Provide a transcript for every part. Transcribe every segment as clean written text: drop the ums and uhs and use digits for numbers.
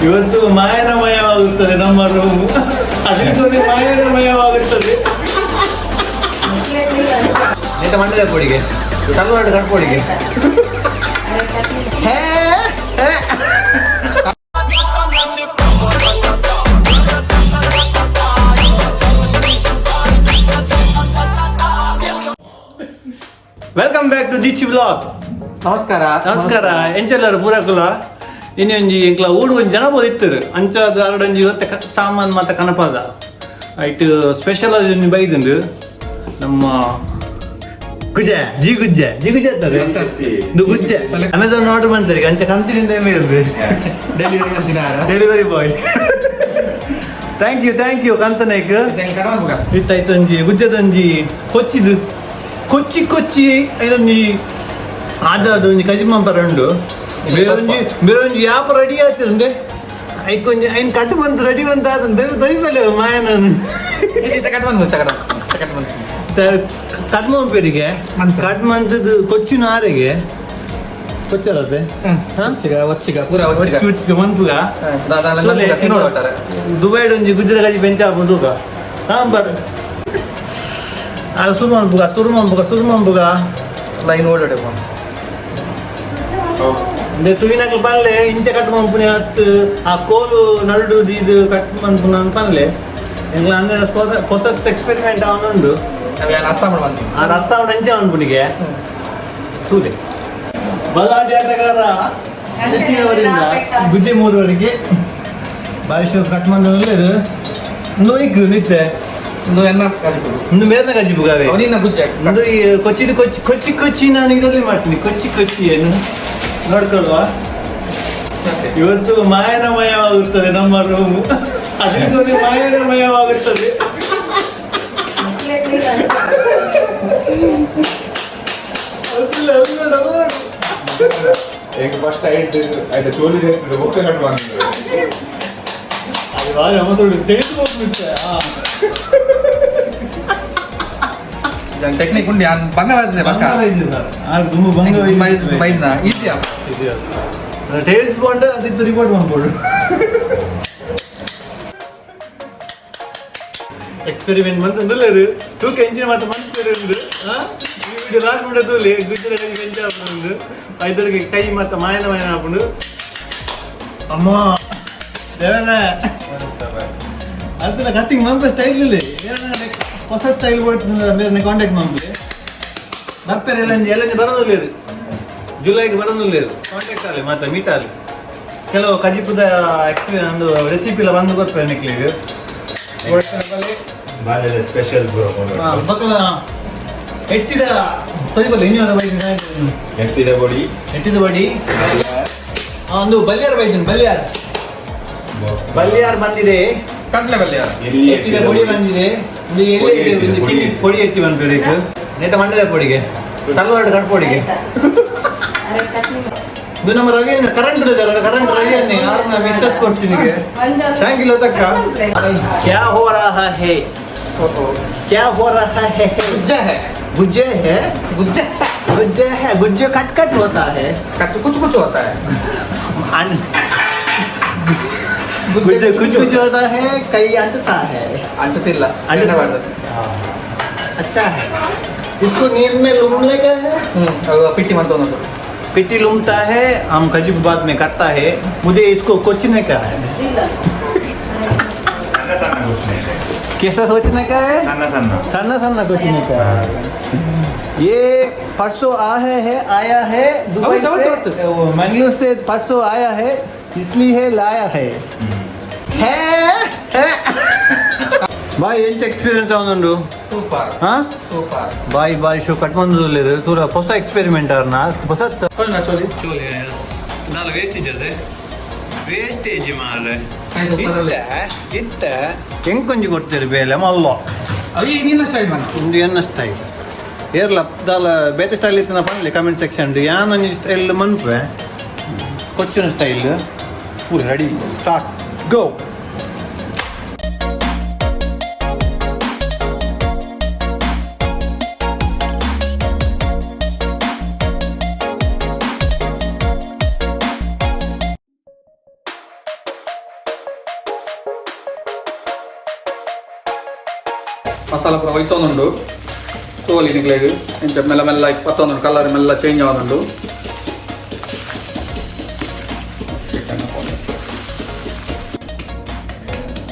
ಇವತ್ತು ಮಾಯನಮಯವಾಗುತ್ತದೆ ನಮ್ಮ ರೂಮು. ಅದಕ್ಕೊಂದು ಮಾಯನಮಯವಾಗುತ್ತದೆ. ನೇತ ಮಂಡಲ ಪೊಡಿಗೆ ತಲ್ವಾಡು ಕಟ್ಪೊಡಿಗೆ ಹೇ ಹೇ. Welcome back to Deechi blog. ನಮಸ್ಕಾರ. ನಮಸ್ಕಾರ ಎಂಚೆಲ್ಲರು ಪೂರಕುಲ. ಇನ್ನೊಂಜಿ ಎಂಕ್ಲ ಊರು ಒಂಜಿ ಜನ ಬೋದಿತ್ತರು ಅಂಚಾದ ಅರಡೊಂಜಿ ಒತ್ತೆ ಸಾಮಾನ್ ಮಾತ ಕನಪಾದ ಐಟ್ ಸ್ಪೆಷಲ್ ಒಂಜಿ ಬೈದುಂಡು. ನಮ್ಮ ಗುಜೆ ಜಿ ಗುಜ್ಜೆ ಜಿ ಗುಜ್ಜೆ ಆಗ್ತದೆ ಇದು ಗುಜ್ಜೆ. ಅಮೆಝಾನ್ ಆರ್ಡರ್ ಮಾಡ್ತಾರೆ ಅಂಚ ಕಂತಿನಿಂದ ಇರುದು. ಡೆಲಿವರಿ ಅಂತಿನಾರ. Delivery boy. Thank you, thank you ಕಂತನೇಕ್. ಇತ್ತಾಯ್ತು ಒಂಜಿ ಗುಜ್ಜದೊಂಜಿ ಕೊಚ್ಚಿದು ಕೊಚ್ಚಿ ಕೊಚ್ಚಿ ಐನೊಂಜಿ ಆದ ಒಂಜಿ ಕಜಿಮಂಪರ ಉಂಡು. ಬೇರೆ ಒಂಜಿ ಬೇರೆ ಒಂಜಿ ಯಾಪ ರೆಡಿ ಆತಿರುಂದೆ. ಐಕೊಂಜಿ ಐನ್ ಕಟ್ ಬಂತು ರೆಡಿ ಬಂತು ಆತಂದೆ ದೊಯ್ಬಲೆ ಮಾಯನ. ಕಟ್ ಬಂದು ಕಟ್ ಕಟ್ ಬಂತು. ಕಟ್ಮಂಪೇರಿಗೆ. ಮಂತ್. ಕಟ್ ಮಂತದ್ದು ಕೊಚ್ಚಿನ ಆರೆಗೆ ಕೊಚ್ಚರತೆ. ಒಚ್ಚಿಗ ಒಚ್ಚಿಗ ಪೂರ ಒಚ್ಚಿಗ. ಒಚ್ಚಿ ಒಚ್ಚಿಗ ಮನ್ಪುಗ. ತಿನ್ನೋಡು. ದುಬೈಡ್ ಒಂಜಿ ಗುಜ್ಜದ ಕಜಿ ಬೆಂಚ್ ಆಪುಂಡು ತೂಕ. ಹಾ ಬರ್ ಆ ಸುರು ಮನ್ಪುಗ ಸುರು ಮನ್ಪುಗ ಸುರು ಮನ್ಪುಗ. ಲೈನ್ ಓಡೋಡೆ. ಇಂದೆ ತುವಿನಕ್ಲು ಪನ್ಲೆ ಇಂಚ ಕಟ್ ಮನ್ಪುನೆ ಅತ್ತು ಆ ಕೋಲು ನಡು ಇದು ಕಟ್ ಮನ್ಪುನ ಪನ್ಲೆ. ಎಂಗ್ಲ ಅಂದ್ರೆ ಹೊಸತ್ ಎಕ್ಸ್ಪೆರಿಮೆಂಟ್ ಅವನುಂಡು. ಅಸ್ಸಾಂ ಬಂದು. ಆ ರಸ ಅವನ ಅಂಚ ಮನ್ಪುನಿಗೆ ತೂಲೆ ಬಲಾಡಿ ಆಟಗಾರ ಹೆಚ್ಚಿನವರಿಂದ ಗುಜ್ಜೆ ಮೂರುವರೆಗೆ ಬಾರಿಶು ಕಟ್ ಮಂದ ಇದು ನೋಯ್ಕು ನಿತ್ತೆ. ಒಂದು ಎನ್ನ ಕಜಿಪುಡು. ಒಂದು ಮೇರ್ನ ಕಜ್ಜಿ ಬುಗಾವೆ. ಅವನಿನ್ನ ಗುಜ್ಜೆ. ಒಂದು ಈ ಕೊಚ್ಚಿದ ಕೊಚ್ಚಿ ಕೊಚ್ಚಿ ಕೊಚ್ಚಿ ನಾನು ಇದರಲ್ಲಿ ಮಾಡ್ತೀನಿ ಕೊಚ್ಚಿ ಕೊಚ್ಚಿ ಏನು ನೋಡ್ಕೊಳ್ಳುವ. ಇವತ್ತು ಮಾಯನಮಯವಾಗುತ್ತದೆ ನಮ್ಮ ರೂಮು. ಅದಕ್ಕೊಂದು ಮಾಯನಮಯವಾಗುತ್ತದೆ. ಗೊತ್ತಿಲ್ಲ, ಅದು ನೋಡು, ಅದು ನೋಡು. ಈಗ ಫಸ್ಟ್ ಐಟ್ ಆಯ್ತಾ ಚೋಲಿ ಬೊಕ್ಕ ಕಟ್ ಬಂದಿದ್ದು. ಅದು ಬಾರಿ ಅಮತುಡು ತೆಗೆದು ಹೋಗ್ಬಿಟ್ಟೆ. ಟೆಕ್ನಿಕ್ ಉಂಡು ಯಾನ್ ಬಂಗ ಬರ್ತದೆ ಪಕ್ಕ. ಬಂಗ ಬೈದಿಲ್ಲ. ಆ ದುಂಬು ಬಂಗ ಬೈದಿಲ್ಲ. ಬೈದ್ನ ಈಸಿ. ಟೇಲ್ಸ್ ಬಾಂಡ್ ಅದಿತ್ತು ರಿಪೋರ್ಟ್ ಮಾಡ್ಬೋದು. ಎಕ್ಸ್ಪೆರಿಮೆಂಟ್ ಬಂತು ಇದು ತೂಕ ಎಂಜಿನ್ ಮಾತ್ರ ಮಂತ್ ಉಂಡು. ಈ ವಿಡಿಯೋ ಲಾಸ್ಟ್ ಬಿಡ ತೂಲಿ ಗುಜ್ಜರ ಕೈ ಬೆಂಚ್ ಆಪುಂಡು. ಐದರಿಗೆ ಕೈ ಮಾತ್ರ ಮಾಯನ ಮಾಯನ ಆಪುಂಡು. ಅಮ್ಮ ದೇವನ ಅದ್ರ ಕಟ್ಟಿಂಗ್ ಮಂಪ ಸ್ಟೈಲ್ ಇಲ್ಲಿ ಹೊಸ ಸ್ಟೈಲ್ ಬೇರೆ ಕಾಂಟ್ಯಾಕ್ಟ್ ಮಂಪ್ಲಿ ಬರ್ಪೇರೆ ಎಲ್ಲ ಎಲ್ಲ ಬರೋದಿಲ್ಲ. ಜುಲೈಗೆ ಬರೋದಿಲ್ಲ. ಕಾಂಟ್ಯಾಕ್ಟ್ ಆಗಲಿ ಮತ್ತೆ ಮೀಟ್ ಆಗಲಿ. ಕೆಲವು ಕಜಿಪುದ ಎಕ್ಸ್ಪೀರಿಯನ್ಸ್ ಒಂದು ರೆಸಿಪಿ ಎಲ್ಲ ಬಂದು ಗೊತ್ತೇನೆ ನಿಕ್ಲಿಗೆ. ಬಾಳೆಲೆ ಸ್ಪೆಷಲ್. ಬೊಕ್ಕ ಎಟ್ಟಿದ ತೊಯ್ಬಲ್ಲ ಇನ್ನೊಂದು ಬೈದಿನ. ಎಟ್ಟಿದ ಬೊಡಿ. ಎಟ್ಟಿದ ಬಡಿ ಒಂದು ಬಲ್ಯಾರ್ ಬೈದಿನ ಬಲ್ಯಾರ್ ಬಲ್ಯಾರ್ ಬಂದಿದೆ. ಕಡಲೆ ಬಲ್ಯ. ಎಲ್ಲಿ? ಎಟ್ಟಿದ ಪೊಡಿ ಬಂದಿದೆ. ಒಂದು ಎಲೆ ಪೊಡಿ ಇದೆ, ಎಟ್ಟಿದ ಒಂದು ಪೊಡಿ. ಕಿವಿ ಪೊಡಿ ಎಟ್ಟಿ ಬಂದ್ಬೇಕು ನೇತ ಮಂಡಲ ಪೊಡಿಗೆ ತಲ್ವಾಡು ಕಟ್ಪೊಡಿಗೆ. ಇದು ನಮ್ಮ ರವಿ ಕರೆಂಟ್ ಕರೆಂಟ್ ರವಿ ಅನ್ನೇ ಯಾರು ಮಿಸ್ಸಸ್ ಕೊಡ್ತೀನಿ. Thank you ಲತಕ್ಕ. क्या हो रहा है? क्या हो रहा है? ಗುಜ್ಜೆ ಹೈ. गुज्जे है. ಗುಜ್ಜೆ. गुज्जे है. गुज्जे कट कट होता है. ಕಟ್ಟು ಕುಚ್ ಕುಚ್ ಹೋತಾ ಹೈ. गुज्जे कुछ कुछ होता है, कई अंटता है. ಅಂಟುತ್ತಿಲ್ಲ. ಅಂಟು- ಅಂಟಬಾರ್ದು. अच्छा है. इसको नींद में लूमने का है. ಹ್ಮ್ ಅದು ಪಿಟ್ಟಿ ಮಂತ ಒಂದು. पिट्टी लूमता है. हम खजीब बाद में करता है. मुझे इसको कोचने का है. ಸಣ್ಣ ಸಣ್ಣ ಗೊಚ್ಚನೆ. कैसा सोचने का है? ಸಣ್ಣ ಸಣ್ಣ. सन्ना सन्ना कोचने का है. ये परसों आया है, आया है दुबई अब से. चलो, वो मंगलूर से परसों आया है, इसलिए लाया है है है. ಬಾಯ್ ಎಂಚ ಎಕ್ಸ್ಪೀರಿಯನ್ಸ್ ಅವನುಂಡು? ಸೂಪರ್. ಹಾ. ಸೂಪರ್. ಬಾಯ್ ಬಾಯ್ ಶೋ ಕಟ್ ಬಂದು ತೂರ ಹೊಸ ಎಕ್ಸ್ಪೆರಿಮೆಂಟ್ ಅವ್ರನ್ನ ಹೊಸ. ಚೋಲಿ ಚೋಲಿ. ನಾಲ್ ವೇಸ್ಟೇಜ್ ಅದೇ ವೇಸ್ಟೇಜ್ ಮಾರ್ರೆ. ಆಯ್ತು, ಪರವಾಗಿಲ್ಲ. ಇತ್ತೆ ಇತ್ತೆ ಹೆಂಗ್ ಕೊಡ್ತೀರಿ ಬೇಲೆ ಮಲ್ಲೋ. ಅಯ್ಯ ನಿನ್ನ ಸ್ಟೈಲ್ ಬಂತು. ಒಂದು ಎನ್ನ ಸ್ಟೈಲ್ ಏರ್ಲ ದಾಲ ಬೇತೆ ಸ್ಟೈಲ್ ಇತ್ತಿನ ಪನ್ಲೆ ಕಮೆಂಟ್ ಸೆಕ್ಷನ್. ಯಾನ್ ಒಂಜಿ ಸ್ಟೈಲ್ ಮನ್ಪೆ ಕೊಚ್ಚಿನ ಸ್ಟೈಲ್ ಪೂರ ರೆಡಿ ಸ್ಟಾರ್ಟ್ ಗೋ. ಮಸಾಲ ಪೂರ ಹೊಯ್ತೊಂದುಂಡು ತೋಲಿ ನಿಕ್ಲೆಗ್ ಇಂಚ ಮೆಲ್ಲ ಮೆಲ್ಲ ಪತ್ತೊಂದುಂಡು ಕಲರ್ ಮೆಲ್ಲ ಚೇಂಜ್ ಆವೊಂದುಂಡು.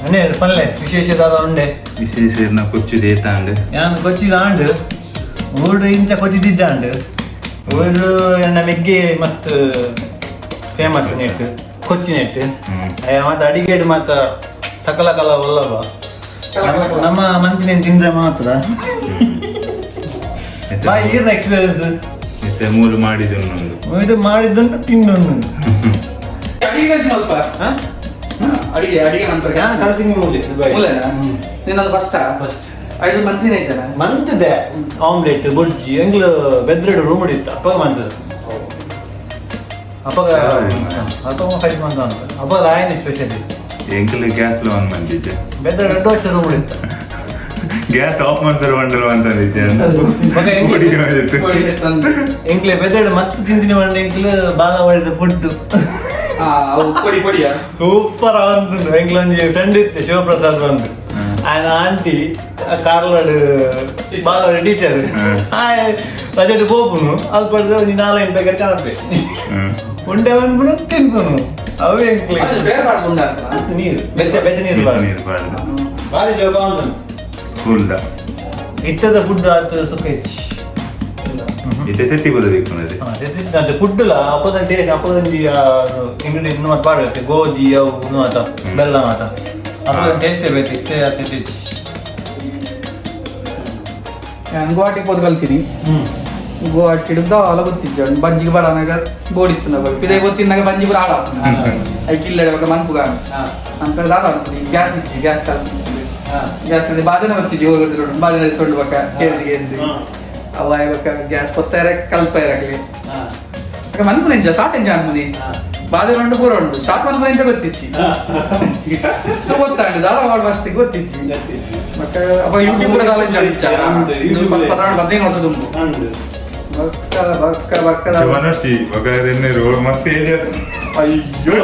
ಅಣ್ಣೆ ಪಲ್ಲೆ ವಿಶೇಷ ದಾದ ಉಂಡೆ. ವಿಶೇಷ ಇರ್ನ ಕೊಚ್ಚು ದೇತಾಂಡ್. ಯಾನ್ ಕೊಚ್ಚಿದಾಂಡ್ ಊರು ಇಂಚ ಕೊಚ್ಚಿದಿದ್ದಾಂಡ್ ಊರು ಎನ್ನ ಮೆಗ್ಗೆ ಮಸ್ತ್ ಫೇಮಸ್ ನೆಟ್ ಕೊಚ್ಚಿ ನೆಟ್. ಮತ್ತೆ ಅಡಿಗೆಡ್ ಮಾತ ಸಕಲ ಕಲ ವಲ್ಲಭ. ನಮ್ಮ ಮಂತಿನ ತಿಂದ್ರೆ ಮಾತ್ರ ಬಾಯ್ ಈರ್ನ ಎಕ್ಸ್ಪೀರಿಯನ್ಸ್. ಮತ್ತೆ ಮೂಲು ಮಾಡಿದ್ದು ನಮ್ದು. ಇದು ಮಾಡಿದ್ದುಂಟು ತಿಂದುಂಡು. ಅಡಿಗೆ ಮಲ್ಪ ಅಡಿಗೆ ಅಡಿಗೆ ನಂತರ ನಾನು ಕಲ್ತೀನಿ ಮೂಲೆ. ಮೂಲೆನಾ? ನಿನ್ನದು ಫಸ್ಟ್? ಫಸ್ಟ್. ಐದು ಮನ್ಸಿನ ಐಜನ. ಮಂತದೆ ಆಮ್ಲೆಟ್ ಬೊಜ್ಜಿ ಎಂಗ್ಲು ಬೆದ್ರೆಡ್ ರೂಮ್ ಇತ್ತು ಅಪ್ಪಗ ಮಂತದ ಅಪ್ಪಗ ಅಪ್ಪಗ ಕೈ ಮಂತ ಅಂತ ಅಪ್ಪ ರಾಯನ ಸ್ಪೆಷಲಿಸ್ಟ್. ಎಂಕಲ್ ಗ್ಯಾಸ್ ಆನ್ ಬಂದಿದ್ದೆ. ಬೆದ್ರ 2 ವರ್ಷ ರೂಮ್ ಇತ್ತು. ಗ್ಯಾಸ್ ಆಫ್ ಮಾಡ್ತಾರೆ ಬಂಡಲ್ ಅಂತಂದಿದ್ದೆ. ಎಂಕ್ಲೆ ಬೆದೆಡ್ ಮಸ್ತ್ ತಿಂದಿನಿ ಮಂಡ ಎಂಕ್ಲು ಬಾಲ ಮಾಡಿದ ಫುಡ್. ಪೊಡಿ ಪೊಡಿಯಾ ಸೂಪರ್ ಆಂತುಂಡು. ಎಂಕ್ಲ ಒಂಜಿ ಫ್ರೆಂಡ್ ಇತ್ತು ಶಿವಪ್ರಸಾದ್ ಬಂದು ಆಯನ ಆಂಟಿ ಕಾರ್ಲಾಡ್ ಬಾಲವಾಡಿ ಟೀಚರ್. ರಜೆಡ್ ಪೋಪುನು ಅದು ಪಡೆದು ಒಂಜಿ 4-5 ಪ್ಯಾಕೆಟ್ ಕಾಣಪೆ ಉಂಡೆ ಅನ್ಬಿಡು ತಿನ್ಪುನು ಅವೇ ಎಂಕ್ಲೆ. ಬೇರೆ ಪಾಡ್ದು. ನೀರು ಬೆಚ್ಚ ಬೆಚ್ಚ ನೀರು ನೀರು. ಬಾರಿ ಜೋಗ ಉಂಟು. ಸ್ಕೂಲ್ದ ಇತ್ತದ ಫುಡ್ ಆತು ಸುಖ ಹೆಚ್ಚು. ಇತ್ತೆ ತೆತ್ತಿ ಬರಬೇಕು ಅನ್ನೋದು. ಅದು ಫುಡ್ಲ ಅಪ್ಪದ ಟೇಸ್ಟ್ ಅಪ್ಪದೊಂಜಿ ಇಂಗ್ರೀಡಿಯೆಂಟ್ ಮಾತ ಪಾಡತ್ತೆ ಗೋಧಿ ಅವು ಮಾತ ಬೆಲ್ಲ ಮಾತ ಅಪ್ಪದ ಟೇಸ್ಟೇ ಬೇಕು ಇತ್ತೆ ಅತ್ತೆ ಹೆಚ್ಚು. ನಾನು ಗುವಾಹಟಿಗೆ ಪೋದು ಕಲ್ತೀನಿ. ಗುವಾಹಟಿ ದಾಲ ಗೊತ್ತಿಜ್ಜ ಬಂಜಿಗೆ ಬಡನಾಗ ಬೋಡಿತ್ತು ನಗ ಪಿದೈ ಗೊತ್ತಿನ್ನಾಗ ಬಂಜಿ ಪೂರ ಆಡ ಐಕ್ ಇಲ್ಲ ಬೊಕ ಮನ್ಪುಗ ಅಂತ ದಾದ ಅನ್ಪುನಿ ಗ್ಯಾಸ್ ಇಚ್ಚಿ ಗ್ಯಾಸ್ ಕಲ್ತೀನಿ. ಗ್ಯಾಸ್ ಬಾಜನ ಗೊತ್ತಿಜ್ಜಿ ಹೋಗೋದು ಬಾಜನ ತೊಂಡು ಬೊಕ ಕೇಂದ್ರ ಕೇಂದ್ರ ಅವ ಬೊಕ ಗ್ಯಾಸ್ ಪೊತ್ತಾರ ಕಲ್ಪಾಯರಾಗ್ಲಿ ಮನ್ಪುನ ಇಂಚ ಸ್ಟಾರ್ಟ್ ಇಂಚ ಅನ್ಪುನಿ ಬಾಜನ ಉಂಟು ಪೂರ ಉಂಟು ಸ್ಟಾರ್ಟ್ ಮನ್ಪುನ ಇಂಚ ಗೊತ್ತಿಚ್ಚಿ ಗೊತ್ತಾಂಡು ದಾದ ಮಾಡು ಫಸ್ಟ್ ಗೊತ್ತಿಚ್ಚಿ ಮತ್ತೆ ಅಪ್ಪ ಯೂಟ್ಯೂಬ್ ಕೂಡ ದಾಲ ಇಂಚ ಅಂಚ 14 15 ವರ್ಷ ದುಂಬು ಬಕ್ಕ ಬಕ್ಕ ಬಕ್ಕ ಶಿವನರ್ಷಿ ಬೊಕ ರೋಡ್ ಮಸ್ತ್ ಏಜ್. ಅಯ್ಯೋ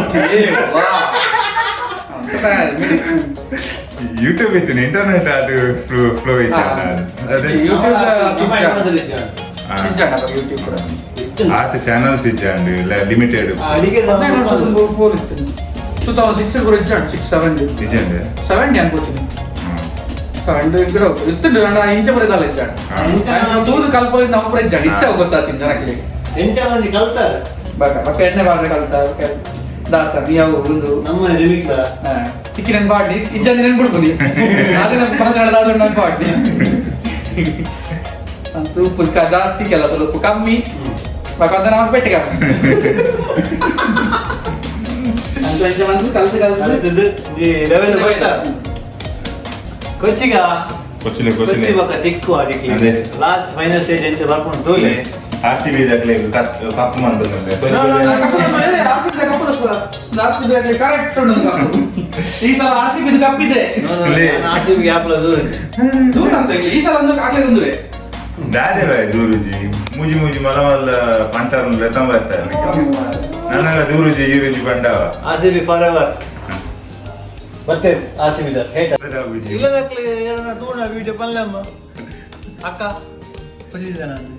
ಯೂಟ್ಯೂಬ್ ಇತ್ತು ಇಂಟರ್ನೆಟ್ ಅದು ಫ್ಲೋ ಇತ್ತು ಅದೇ. ಯೂಟ್ಯೂಬ್ ಯೂಟ್ಯೂಬ್ ಕೂಡ ಆತ ಚಾನಲ್ಸ್ ಇಜ್ಜಂಡ್ ಲಿಮಿಟೆಡ್. ಅಡಿಗೆ ಫೋನ್ ಇತ್ತು 2006 ಕೂಡ ಇಜ್ಜಂಡ್ 6 7 ಇಜ್ಜಂಡ್ 7 ಅನ್ಕೋತೀನಿ 7 ಕೂಡ ಇತ್ತು ಇಂಚ ಬರೆದಲ್ಲ ಇಜ್ಜಂಡ್ ತೂದು ಕಲ್ಪೋಲಿ ನಮ್ಮ ಪೂರ ಇಜ್ಜಂಡ್ ಇತ್ತ ಗೊತ್ತಾತೀನಿ ಜನಕ್ಕೆ. ಎಂಚ ಒಂಜಿ ಕಲ್ತಾರೆ. ಬಕ ಬಕ ಎಣ್ಣೆ ಬಾಡ್ರೆ ಕಲ್ತ ದಾಸ ನೀವು ಒಂದು ನಮ್ಮ ರಿಮಿಕ್ಸ್ ತಿಕ್ಕಿ ನನ್ ಪಾಡ್ಲಿ ಇಜ್ಜಂದಿ ನನ್ ಬಿಡ್ಬೋದು ಅದೇ ನಮ್ಮ ಪಂಚ ನನ್ ಪಾಡ್ಲಿ ಅಂತ ಉಪ್ಪು ಜಾಸ್ತಿ ಕೆಲ ಸ್ವಲ್ಪ ಕಮ್ಮಿ ಬಕ ನಾವು ಪೆಟ್ಟಿಗೆ ಅಂತ ಎಂಚ ಬಂದು ಕಲ್ತು ಕಲ್ತು ಲೆವೆಲ್ ಬರ್ತಾ ಕೊಚ್ಚಿಗ ಕೊಚ್ಚಿಲೆ ಕೊಚ್ಚಿ ಕೊಚ್ಚಿಲೆ ಬೊಕ ತಿಕ್ಕು ಅಡಿಕ್ಲೆ ಅದೇ. Last final stage ಎಂಚ ಬರ್ಕೊಂಡು ತೋಲೆ. R C B ದಕ್ಲೆ cup ಮಂತಂದ್ರೆ. Correct ಉಂಟು ಈ ಸಲ R C B ಕಪ್ಪಿದೆ. R C B ಗ್ಯಾಪ್ಲ ದೂರ. ದೂರ ಅಂತ ಈ ಸಲ ಒಂದು ಆಗ್ಲೇ ಒಂದುವೆ ದಾದೆ ಬಾಯ್ ದೂರುಜಿ ಮೂಜಿ ಮೂಜಿ ಮಲ ಮಲ್ಲ ಪಂಟರ್ ಲೆತ್ತಂಬ ಇರ್ತಾರೆ ನನಗ ದೂರುಜಿ ಈ ರುಜಿ ಬಂಡವ. R C B for ever. ಮತ್ತೆ R C B hate ಇಲ್ಲದಕ್ಲೆ ಏನನ್ನ ತೂಣ ವಿಡಿಯೋ ಪಲ್ಲಮ್ಮ ಅಕ್ಕ ಕೊಚ್ಚಿದ್ದೆ ನಾನು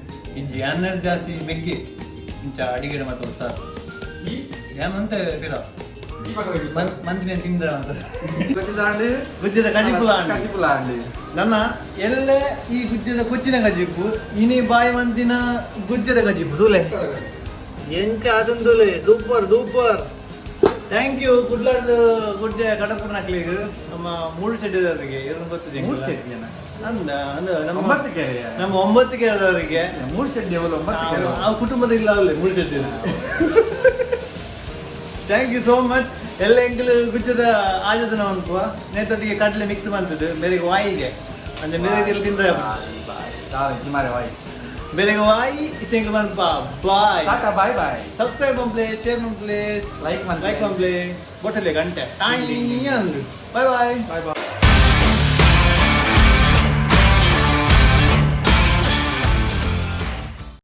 ಇಂಜಿ ಅನ್ನ ಜಾಸ್ತಿ ಮೆಗ್ಗಿ ಇಂಚ ಅಡಿಗೆ ಮಾತ್ರ ಉತ್ಸಾಹ ಏನಂತ ಪಿರ ಮಂತಿನ ತಿಂದ್ರ ಅಂತ ಗುಜ್ಜದ ಕಜಿಪುಲ. ಕಜಿಪುಲ ನನ್ನ ಎಲ್ಲೇ ಈ ಗುಜ್ಜದ ಕೊಚ್ಚಿನ ಕಜಿಪು ಇನಿ ಬಾಯಿ ಮಂತಿನ ಗುಜ್ಜದ ಕಜಿಪು ದೂಲೆ ಎಂಚ ಅದೊಂದುಲೆ super super. Thank you ಕುಡ್ಲಾರ್ದು ಗುಡ್ಜೆ ಕಡಪುರ್ನಕ್ಲಿಗ್ ನಮ್ಮ ಮೂರು ಶೆಡ್ಡಿದವರಿಗೆ ಇವ್ರನ್ನ ಗೊತ್ತಿದೆ. ಮೂರು ಶೆಡ್ಡಿಯನ? ಅಂದ ಅಂದ ನಮ್ಮ ಒಂಬತ್ತು ಕೆರೆಯ? ನಮ್ಮ 9 ಕೆರೆದವರಿಗೆ. ಮೂರು ಶೆಡ್ಡಿ ಅವಳು 9 ಕೆರೆ. ಆ ಕುಟುಂಬದ ಇಲ್ಲ ಅಲ್ಲೇ ಮೂರು ಶೆಡ್ಡಿ. Thank you so much. ಎಲ್ಲ ಎಂಕಲ್ ಗುಜ್ಜದ ಆಜದನ ಅನ್ಪುವ ನೇತೊಟ್ಟಿಗೆ ಕಡಲೆ ಮಿಕ್ಸ್ ಬಂತದ್ದು ಬೇರೆಗೆ ವಾಯಿಗೆ ಅಂದ್ರೆ ಬೇರೆ ತಿಂದ್ರೆ ಬೇರೆಗೆ ವಾಯಿ ಇತ್ತೆಂಗ್ ಬಂಪ bye tata bye bye. Subscribe ಮನ್ಪ್ಲೆ ಶೇರ್ ಮನ್ಪ್ಲೆ ಲೈಕ್ ಮನ್ಪ್ಲೆ. ಲೈಕ್ ಮನ್ಪ್ಲೆ ಬೊಟ್ಟಲೆ ಗಂಟೆ ಟಾಯ್ ಅಂದು ಬಾಯ್ ಬಾಯ್ ಬಾಯ್ ಬಾಯ್.